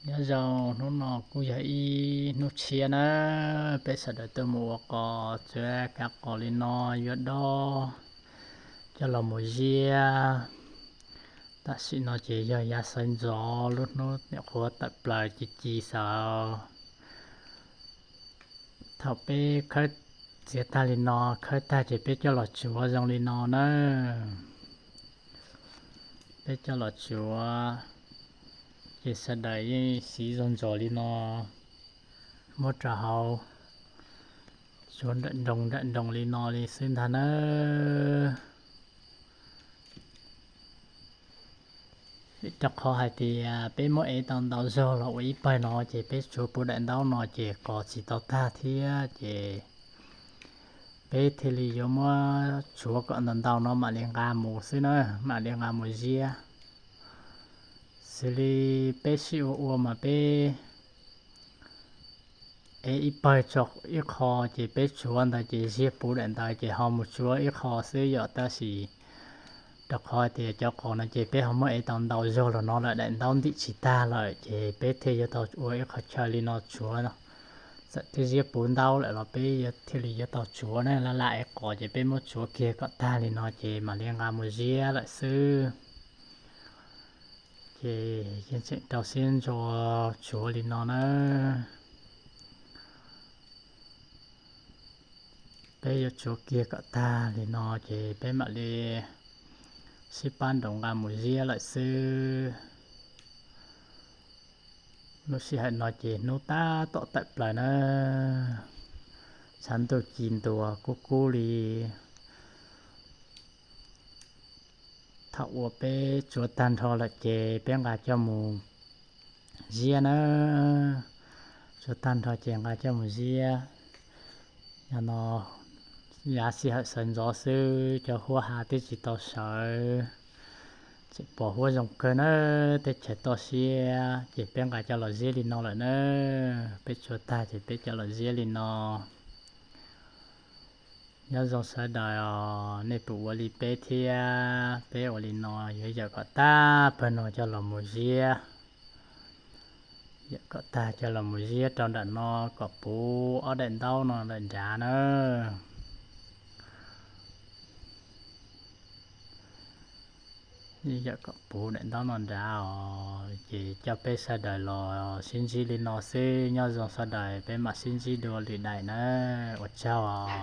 Nyob zoo, hnub no kuj yog ib hnub tshiab na, peb sawv daws tuaj mus ua qos, tsuav kav qos li no yuav dob coj los mus ziab. Tam sim no ces yog yav sawv ntxov, lub hnub nyuam qhuav tawm plaws ci ci xwb. Thaum peb khawb txiav tag li no, khawb tag ces peb coj los tsuav zoo li no na. Peb coj los tsuav ces sawv daws yeej siv zog ntsos li no, muab rau hauv, tsuav nrawm nroos nrawm nroos li no li xwb ntag na. Vim rau qhov hais tias peb muab ev tau ntau zog los ua ib pawg no ces peb tsuav puv daim ntaub no ces qos tsis tau tag thiab ces peb thiaj li yuav muab tsuav kom ntau ntau no mam li nqa mus xwb na, mam li nqa mus ziab. Xws li peb sib ua ua mas peb ev ib pawg tso ib qho ces peb tsuav ntawd ces ziab puv daim ntawd ces ho mus tsuav ib qho xwb yom, tab sis rau qhov tias cov qos no ces peb ho muab ev tau ntau zog los no lawm, daim ntaub ntim tsis tag lawm ces peb thiaj yuav tau ua ib qho chaw li no tsuav. Txawm twb ziab puv ntaub lawm los peb thiaj li yuav tau tsuav na, laj laj ev qos ces peb muab tsuav kiag kom tag li no ces mam li nqa mus ziab lawm xwb. Ces yeej tseem rau siab ntso tsuav li no na. Peb yuav tsuav kiag kom tag li no ces peb mam li sib pab nroos nqa mus ziab lawm xwb. Lub sij hawm no ces hnub tab tom tawm plaws na, tshav ntuj ci ntuas kub kub li. Thaum uas peb tsuav tag nrho lawm ces peb nqa coj mus ziab na. Tsuav tag nrho ces nqa coj mus ziab. Yog no yav sij hawm sawv ntxov xwb, cov huab ha twb tsis tau sawv, tseem pom huab zoo kawg na, teb chaws toj siab ces peb nqa coj los ziab li no lawm na. Peb tsuav tag ces peb coj los ziab li no. Nyob zoo sawv daws os, nej puas ua li peb thiab? Peb ua li no yuav yawm kom tag pawg no coj los mus ziab. Yawm kom tag coj los mus ziab rau nram no kom puv ob daim ntaub no lawm nrad na. Yawm kom puv daim ntaub no nrad os, ces coj peb sawv daws los sib ntsib li no xwb, nyob zoo sawv daws, peb mam sib ntsib dua lwm daim na, ua tsaug.